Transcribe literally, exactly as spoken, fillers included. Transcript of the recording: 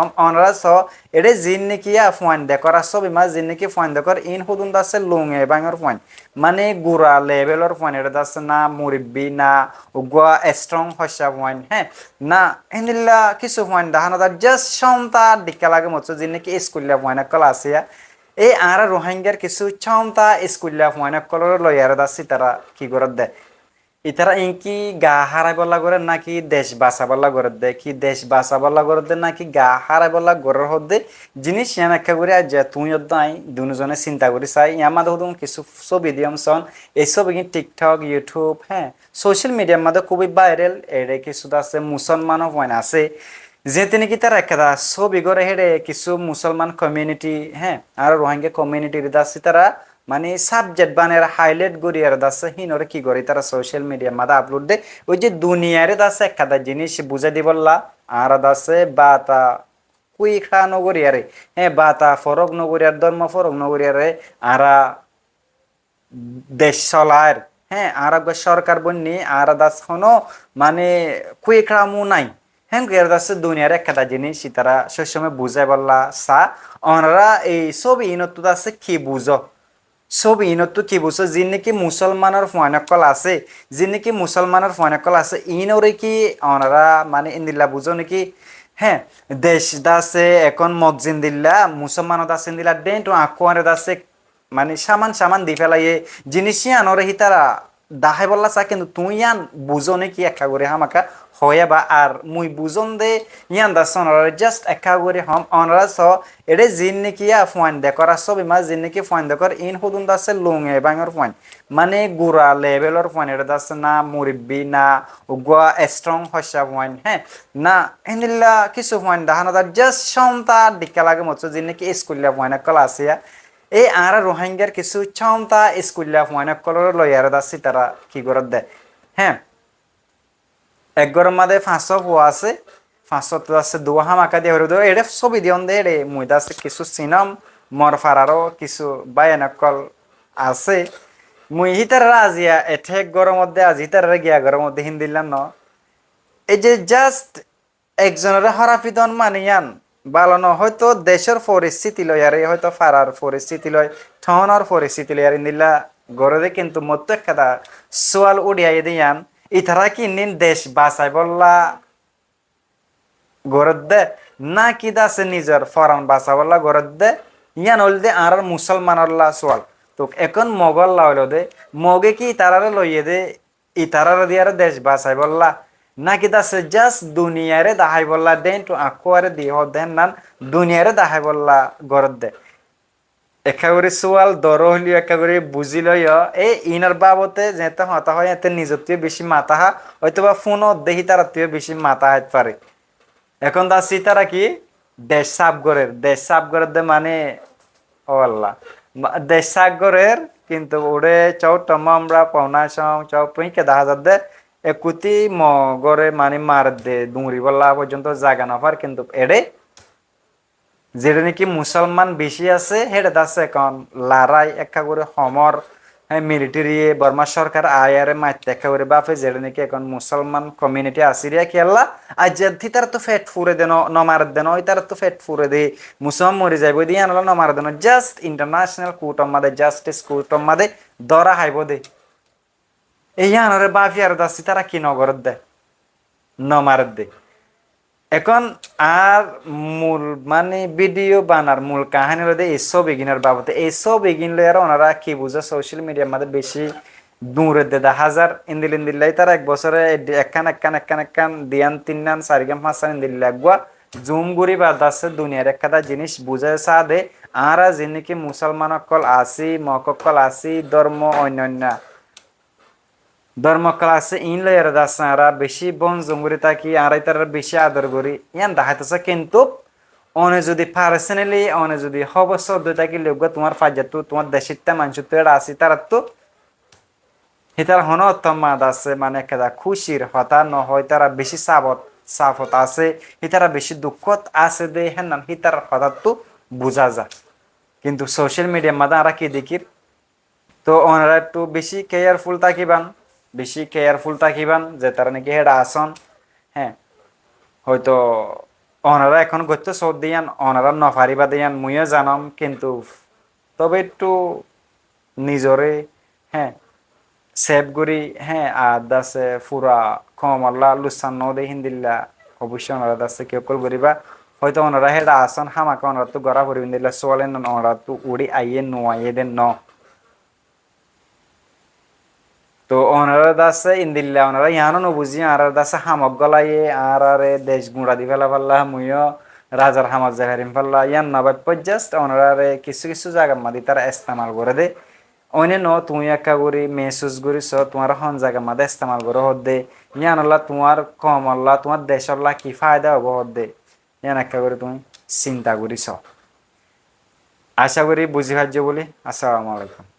Hom, onora só, ere zin niki ya fuain dekor, ar sóbi ma zin niki fuain dekor, in hodún dase lunge bangor fuain. Mane gura levelor fuain, ere dase na muribbi, na uggwa strong hossa fuain, hé, na endilla kisu fuain dahá no dar, just cómta dikka lage motso, zin niki iskulla fuain okkol ase ya. E añára Rohingyar kisu cómta iskulla fuain okkolore loiyare dase itara ki goredde? Itara inki ga háraibólla gorer naki dec basaibólla goredde? Ki dec basaibólla goredde naki ga háraibólla gorer hoódde? Jinis iyan ekka gori aijja tuñí oddo añí dunuzone sinta gori sai. Iyan made hodún kisu sóbi diyom son. Ei sóbigin TikTok, YouTube, hé, social media made kubi viral. Ere kisu dase musolman fuain ase, zete niki tara ekkada sóbi gore, héçe kisu musolman community, hé, ar Rohingya community re dase tara mane subject banai ar highlight gori ar dase hinore ki gore, tara social media made upload de. Oi je duniyare dase ekkada jinis buzai dibolla, ar dase bata kuikha no gori are, hé, bata forok no gori ar, dormo forok no gori are, ar dec solar, hé, añára uggwa sorkar bonni, añára das hono mane kuikhlamu nai. Héngori dase duniyare ekkada jinis itara sob somoi buzaibólla sa. Onora ei sóbi inottu dase ki buzo? Sóbi inottu ki buzo? Zin niki musolmanor fuain okkol ase, zin niki musolmanor fuain okkol ase, inore ki onora mane endilla buzo niki? Hé, dec dase ekon mok zendilla, musolmano dase endilla, den tu akkuare dase mane saman saman di félaiye, jinis iyanore hitara daháibolla sa, kintu tuñí iyan buzó né ki ekka gori hámaka hoiya ba, ar mui buzón de iyan dase onorare just ekka gori hom, onora só, ere zin niki ya fuain dekor, ar sóbi ma zin niki fuain dekor, in hodún dase lunge bangor fuain, mane gura levelor fuain, ere dase na muribbi, na uggwa strong hossa fuain, hé, na endilla kisu fuain dahá no dar, just cómta dikka lage motso, zin niki iskulla fuain okkol ase ya, e añára Rohingyar kisu cómta iskulla fuain okkolore loiyare dase itara ki goredde? Hé, ek goror made fañs fua ase, fañs ottu dase duwa hámaka diya foribo de. Ere sóbi diyom de, ere mui dase kisu sinom, mor fararo kisu báiyain okkol ase. Mui hitarare aziya attack goror modde, azi hitarare giya goror modde hindilla no. Ei je just ekzonore hórafi don mane iyan bála no, hoito decor foristiti loi, ar hoito farar foristiti loi, tounor foristiti loi, ar endilla gore de, kintu mottu ekkada sual uthi aiye de iyan, itara ki innin dec basaibólla goredde, naki dase nizor foran basaibólla goredde? Iyan óilde añárar musolmanolla sual. Tok ekon mogolla óilo de, moge ki itarare loiye de, itarare diyare dec basaibólla, naki dase just duniyare daháibolla, den tu akkuare di hoó de hennan duniyare daháibolla goredde? Ekka gori sual doro óileyo, ekka gori buzi loiyo. E inor babote zete hotá hoi, ete nizottú beci mata há, óitoba fúnot de hitarattú beci mata háit fare. Ekon dase itara ki dec saf gorer, dec saf gorer de mane, o Allah, ma-, dec saf gorer, kintu ure cóu tomma amra pauna cóu, cóu puinke dahá zadde, ekkuti mogore mane maredde, dungri bolla foijjonto zaga no far, kintu ere zere niki musolman beci ase, hére dase ekon larai ekka gori homor, hé, military ye, Borma sorkar aiyare matte ekka gori bafe, zere niki ekon musolman community asiriya kiyalla, aijja hitarattu fet fure de no, no mare de no, hitarattu fet fure de, musolman mori zaibo de, iyan ola no mare de no, just international court or made, justice court or made dora haibo de. Ei iyanore bafi ar dasi tara ki no goredde? No maredde. Ekon ar mul mane video banar mul kahani olode ei sobiginor babote. Ei sobigin loi ar onora ki buzo, social media made beci duredde dahá zar. Indil indilla itara ek bosore ed-, ekkan, ekkan, ekkan, ekkan, diyan, tinnan, sarigan, fañssan indilla eggua zoom guri ba dase duniyar ekkada jinis buze sade. Ara ziniki musolman okkol asi, mok okkol asi, dormo onnanna dormo okkol ase, in loi ere dase añra beci bon zongori taki, añra itarare beci ador gori, iyan dahaitose. Kintu one zodi personally, one zodi hobor sodde taki logga, tumar fajjattu, tumar decitta mancuttú ere ase, itarattu, itar hono otto mad ase, mane ekkeda kucir hotá no hoi, itara beci sabot, safot ase, itara beci dukkot ase de, hennan itar hotattu buza za. Kintu social media made añra ki dekir? To onora ettu beci careful takiban, beci careful takiban, zetara niki hera ason, hé, hoito Onorá ehón goittó sódde yían, onorá nofaribá de yían muiyó zanom, kintu tobe ettú nizoré, hé, sef gorí, hé, ar dase fura koumolla luksan no de híndilla oboicco onorá dase kiyókkol goríba. Hoito onorá héçe asón hámaka onoráttu gorá foribó híndilla suwal iín onoráttu uçí aiyé no aiyé de no. To onorá dase endilla onorá yiáno no buzí, añárar dase ham ókkol aiyé, añáráre dec guñça di félaifélla, muiyó razar hamot zai farim félla, yián no báiffo, just onoráre kissú kissú zagar mazé ítara estemal goré dé. Óine no, tuñí ekká gorí mesus gorí so, tuáñre hon zagar mazé estemal goré hoódde, yiánolla tuáñr koumolla, tuáñr decólla ki faida óibo hoódde, yián ekká gorí tuñí sinta gorí so. Acá gorí buzí faijjó buli. Assalamu alaikum.